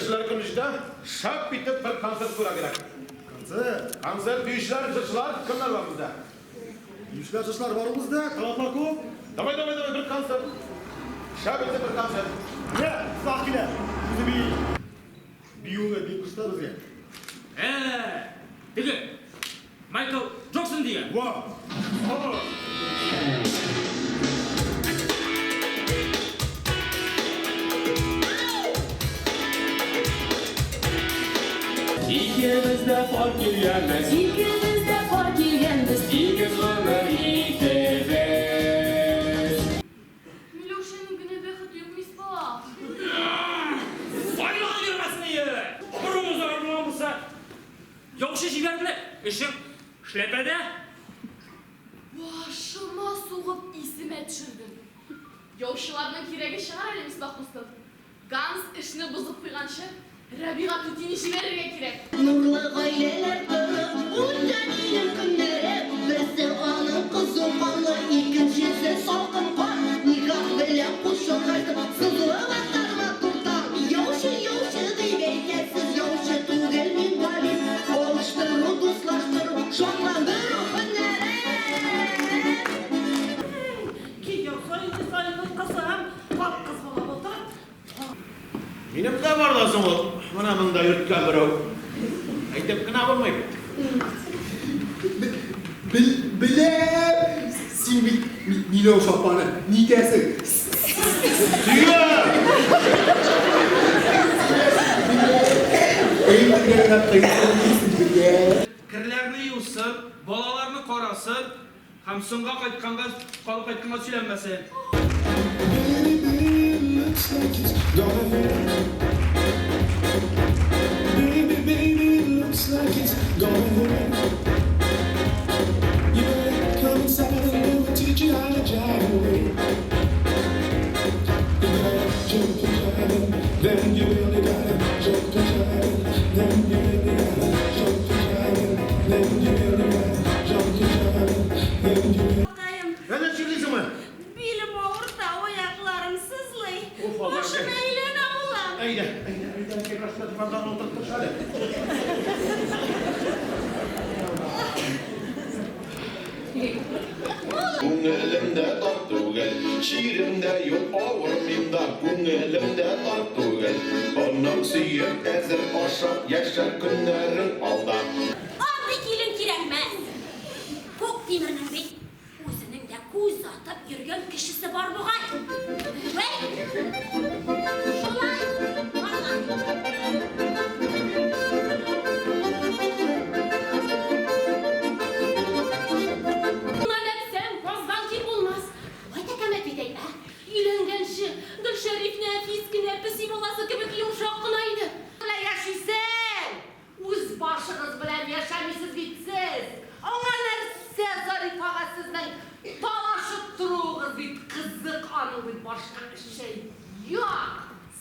Кешеләр көне җитә, шәп итеп бер концерт куярга кирәк. Концерт? Концерт, биючеләр, җырчылар, кемнәр бар бездә? Биючеләр, җырчылар бар ул бездә, талантлар күп. Давай, давай, давай, бер концерт. Шәп итеп бер концерт. Менә, Исхак килә, үзе бии. Биюне биеп күрсәтә безгә. Ә, теге, Майкл Джоксон дигән. Ва! Икебез дә пар килгәнбез. Икебез дә пар килгәнбез. Тигез гомер итәбез. Миләүшәнең генә бәхете юк, Мисбах. Сайлап йөрмәсен ие! Борын узарга булган булса, Яучы җибәрделәр. Эшең эшләпәдә. Башыма сугып исемә төшердең. Яучыларның кирәге чыгар әле, Мисбах дустым. Ганс эшне бозып куйганчы, Рәбига түтине җибәрергә кирәк. Нурлы гаиләләр корып, үтә минем көннәрем. Берсе аның кызу канлы, икенчесе салкын кан. Никах белән кушылгач, сызылып атар матур таң. Яучы, яучы дип әйтәсез, яучы түгел мин галим. Алыштыру, дуслаштыру, шатландыру һөнәрем. Кияү сайлый сайлый кызым, карт кыз була булды. Минем дә бар да соң ул, менә монда йөрткән берәү. Әйтеп кенә булмый бит. Бел, беләм, син бит Миләүшә апаны нитәсең? Сөям! Әйтергә генә кыймыйсың, беләм. Керләрне юсын, балаларны карасын һәм соңга кайтканга, калып кайтканга сөйләнмәсен. Әллә чирлисеңме? Билем авырта, аякларым сызлый. Уф, Аллам. Башым әйләнә, улым. Әйдә, әйдә, әйдә, әнкәй, бераз диванда гына утырып торчы әле. Күңелем дә тар түгел, чирем дә юк, авырмыйм да, күңелем дә тар түгел. Аның сөеп, әзер ашап яшәр көннәрең алда. Андый килен кирәкмәс. Күк тимернең бит үзенең дә күз атып йөргән кешесе бар бугай. Вәй! Шулай, барган. Шуңа эләксәң, баздан ким булмас. Вәт әкәмәт бит әй, ә? Өйләнгәнче, Гөлшәриф нәфис кенә, песи баласы кебек йомшак кына иде. Белән яшисең! Үз башыгыз белән яшәмисез бит сез! Аңа нәрсә Зарифага сезнең талашып торуыгыз бит кызык, аның бит башка эше юк!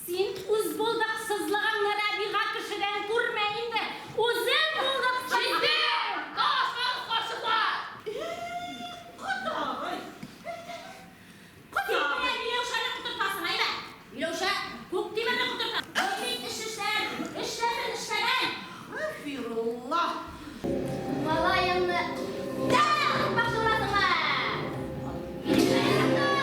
Син үз булдыксызлыгыңны Рәбига кешедән күрмә инде, үзең булдыксыз! Җитте! Талашмагыз, карчыклар! И-и, Ходай! Син менә Миләүшәне котыртасың, әйбә! Миләүшә Күктимерне котырта. Ул бит эш эшләр, эшләсен эшләгән! Әстәгъфирулла! Малаеңны да котыртмакчы буласыңмы? Әнкәй, тор!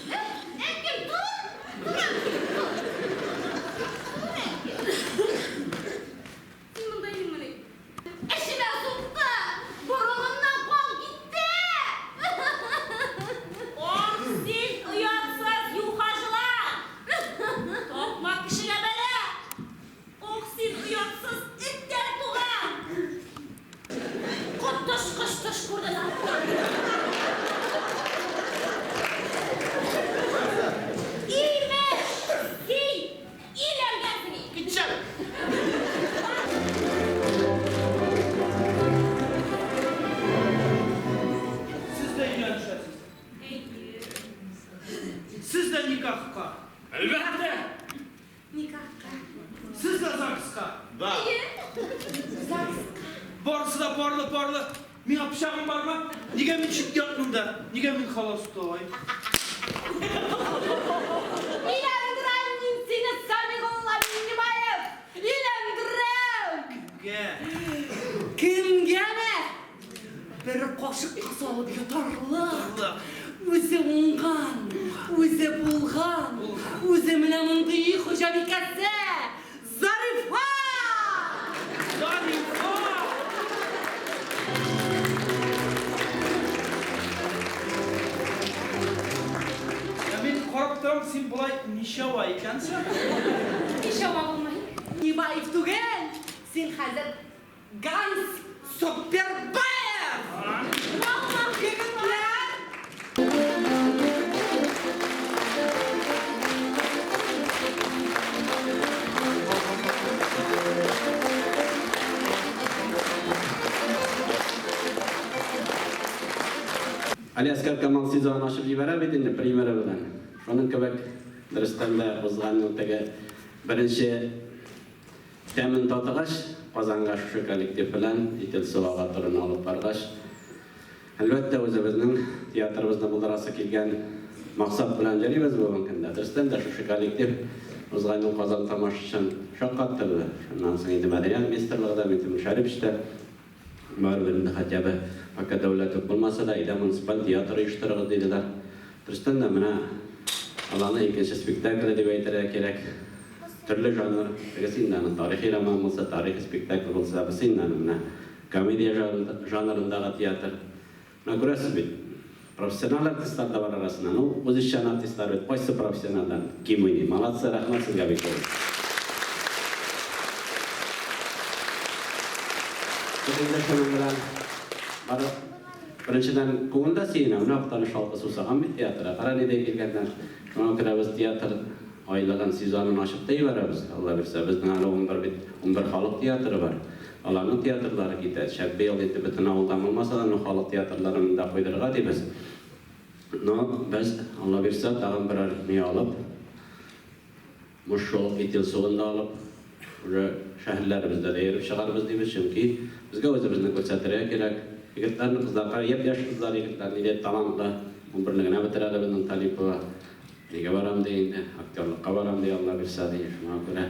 Тор, әнкәй, тор! Тор, әнкәй. Син монда идеңмени? Эчемә сукты! Борынымнан кан китте! Ах, син оятсыз юха җылан! Тапма кешегә бәла! Ох, син оятсыз эттән туган! Коточкыч төш күрдем. Имеш, син өйләнгәнсең ич! Китчән! Сез дә өйләнешәсез. Әйе. Сез дә никахка. Әлбәттә! Никахка. Сез дә ЗАГСка. Да. Әйе. ЗАГСка. Барысы да парлы-парлы. Миңа пычагым бармы? Нигә мин чит-ят монда? Нигә мин холостой? Өйләндерәм мин сине, Сәмигулла Миңнебаев! Өйләндерәм! Кемгә? Кемгәме? Бер кашыкка салып йотарлык. Үзе уңган, үзе булган, үзе менә мондый өй хуҗабикәсе! Зарифа! Зарифа! Ә мин карап торам, син болай ничава икәнсең. Ничава булмый. Нибаев түгел, син хәзер Ганс Супербаев! Валлаһ, егетләр! Алиаскар Камал сезонын ачып җибәрә бит инде премьера белән. Шуның кебек, дөрестән дә, узган ел теге беренче Тәмен татыгач, Казанга шушы коллектив белән Ителсу ага турын алып баргач, әлбәттә, үзебезнең театрыбызны булдырасы килгән максат белән йөрибез бүгенге көндә. Дөрестән дә, шушы коллектив узган ел Казан тамашачысын шаккаттырды. Шуннан соң инде Мәдәният министрлыгы да, Минтимер Шәрипович та барыбер инде хотя бы пока дәүләт үк булмаса да, әйдә муниципаль театр оештырыгыз, диделәр. Дөрестән дә, менә аларның икенче спектакле дип әйтергә кирәк. Төрле жанр, тегесе инде аның тарихи роман булса, тарихи спектакль булса, бусы инде аның менә комедия жанрындагы театр. Менә күрәсез бит, профессиональ артистлар да бар арасында. Ну, үзешчән артистлар бит, кайсы профессионалдан ким уйный? Молодцы, рәхмәт сезгә бик зур. Без инде шуның белән бары, беренчедән, күңел дә сөенә, менә Актаныш халкы сусаган бит театрга, кара нидәй килгәннәр. Шуңа күрә без театр Айлыгын, сезонын ачып та җибәрәбез, Алла бирсә. Безнең әле 11 бит, 11 халык театры бар. Аларның театрлары китә. Шәп быел инде бөтен авылдан булмаса да, но халык театрларын монда куйдырырга дибез. Но без, Алла бирсә, тагын берәр ни алып, муш шул Итил суын да алып, уже шәһәрләребездә дә йөреп чыгарбыз дибез, чөнки безгә үзебезне күрсәтергә кирәк. Егетләрне, кызлар, кара, япь-яшь кызлар, егетләр нидәй талантлы. Унберне генә бетерә әле безнең Талипова. Нигә барам ди инде, актерлыкка барам ди, Алла бирсә ди, шуңа күрә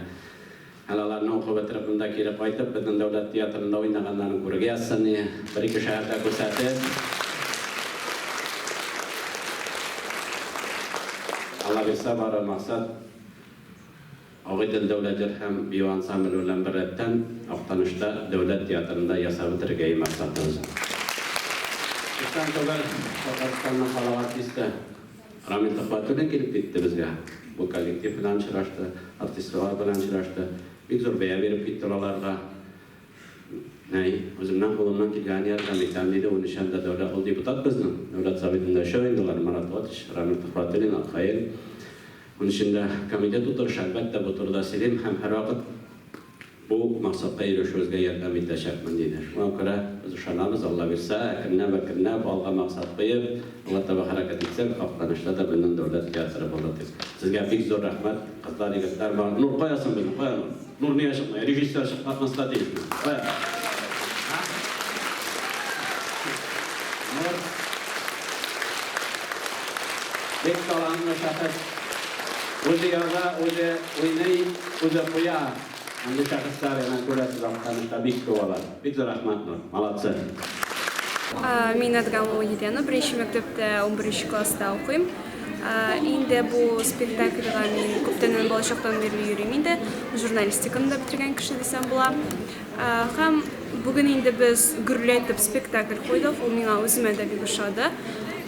әле аларны укып бетереп монда кире кайтып, безнең дәүләт театрында уйнаганнарын күрергә язсын ди, бер-ике шәһәрдә күрсәтеп. Алла бирсә, бары максат, Агыйдел дәүләт җыр һәм бию ансамбле белән беррәттән, Актанышта дәүләт театрында ясап бетерергә и максатыбыз. Күптән түгел Татарстанның халык артисты Рамил Төхвәтуллин килеп китте безгә. Бу коллектив белән очрашты, артистлар белән очрашты. Бик зур бәя биреп китте ул аларга. Әй, үземнән кулымнан килгәнен ярдәм итәм, диде. Унөчән дә дәүләт, ул депутат безнең. Дәүләт Советында өчәү инде алар, Марат Ватыч, Рамил Төхвәтуллин, Архаил. Унөчендә комитет утырышы, әлбәттә, бу турыда сөйлим һәм һәрвакыт бу максатка ирешүебезгә ярдәм итәчәкмен, диде. Шуңа күрә без ышанабыз, Алла бирсә, әкренләп-әкренләп алга максат куеп, алга таба хәрәкәт итсәк, Актанышта да безнең дәүләт театры булыр дип. Сезгә бик зур рәхмәт, кызлар, егетләр, бар. Нур кая соң безнең, кая Нур? Нур нигә чыкмый? Режиссер чыкмаска тиешме? Кая? А? Нур. Бик талантлы шәхес. Үзе яза, үзе уйный, үзе куя. Андый шәхесләр, әнә күрәсез, Актанышта бик күп алар. Бик зур рәхмәт, Нур. Молодцы. Мин Адгамова Елена, беренче мәктәптә унберенче класста укыйм. Инде бу спектакльгә мин күптәннән балачактан бирле йөрим инде. Журналистиканы да бетергән кеше дисәм була. Һәм бүген инде без гөрләтеп спектакль куйдык. Ул миңа үземә дә бик ошады.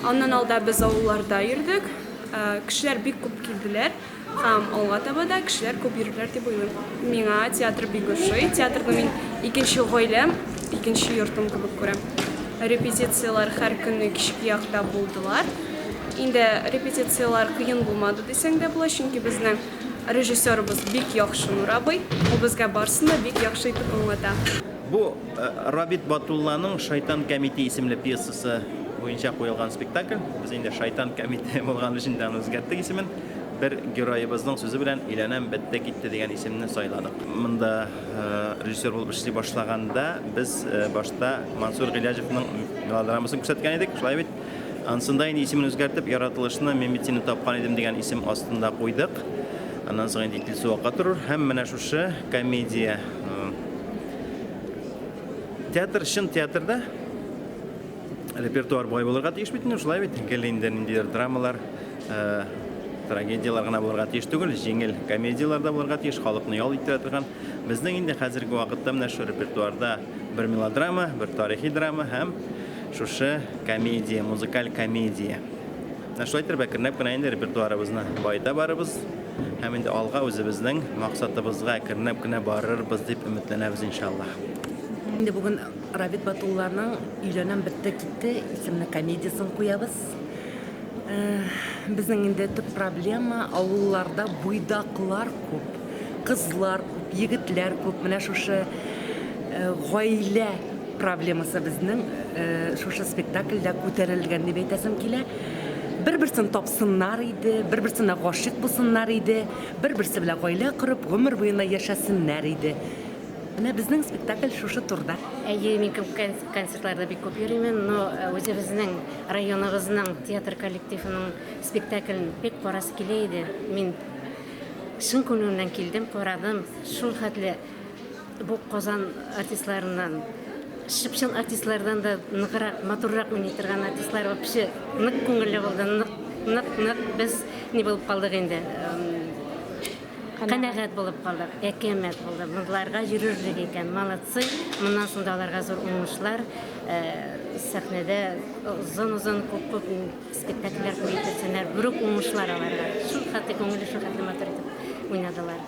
Аннан алда без авылларда йөрдек. Кешеләр бик күп килделәр. Һәм алга таба да кешеләр күп йөрерләр дип уйлыйм. Миңа театр бик ошый. Театрны мин икенче гаиләм, икенче йортым кебек күрәм. Репетицияләр һәр көнне кичке якта булдылар. Инде репетицияләр кыен булмады дисәң дә була, чөнки безнең режиссерыбыз бик яхшы Нур абый. Ул безгә барысын да бик яхшы итеп аңлата. Бу Рабит Батулланың Шайтан кәмите исемле пьесасы буенча куелган спектакль. Без инде Шайтан кәмите булган өчен дә аны үзгәрттек исемен. бер героебызның сүзе белән Өйләнәм, бетте, китте дигән исемне сайладык. Монда режиссер булып эшли башлаганда без башта Мансур Гыйләҗевның мелодрамасын күрсәткән идек, шулай бит? Ансында инде исемен үзгәртеп, Яратылышны мин бит сине тапкан идем дигән исем астында куйдык. Аннан соң инде Итил суакка торыр һәм менә шушы комедия. Театр чын театрда репертуар бай булырга тиеш бит инде, шулай бит? Гел инде ниндидер драмалар, трагедияләр генә булырга тиеш түгел, җиңел комедияләр дә булырга тиеш, халыкны ял иттерә торган. Безнең инде хәзерге вакытта менә шул репертуарда бер мелодрама, бер тарихи драма һәм шушы комедия, музыкаль комедия. Менә шулай итеп әкренләп кенә инде репертуарыбызны баета барыбыз һәм инде алга үзебезнең максатыбызга әкренләп кенә барырбыз дип өметләнәбез, иншаллаһ. Инде бүген Рабит Батулланың Өйләнәм бетте китте исемле комедиясен куябыз. Безнең инде төп проблема авылларда буйдаклар күп, кызлар күп, егетләр күп. Менә шушы гаилә проблемасы безнең шушы спектакльдә күтәрелгән дип әйтәсем килә. Бер-берсен тапсыннар иде, бер-берсенә гашыйк булсыннар иде, бер-берсе белән гаилә корып, гомер буена яшәсеннәр иде. Менә безнең спектакль шушы турда. Әйе, мин күп концертларда бик күп йөримен, но үзебезнең районыбызның театр коллективының спектаклен бик карасы килә иде. Мин чын күңелемнән килдем, карадым. Шул хәтле Бу Казан артистларыннан, чып-чын артистлардан да ныграк, матуррак уйный торган артистлар вообще нык күңелле булды, нык, нык, нык без ни булып калдык инде. Канәгать булып калдык. Әкәмәт булды. Монларга йөрерлек икән. Молодцы. Моннан соң да аларга зур уңышлар. Сәхнәдә озын-озын күп-күп спектакльләр куеп йөрсеннәр. Берүк уңышлар аларга. Шул хәтле күңелле, шул хәтле матур итеп уйнадылар.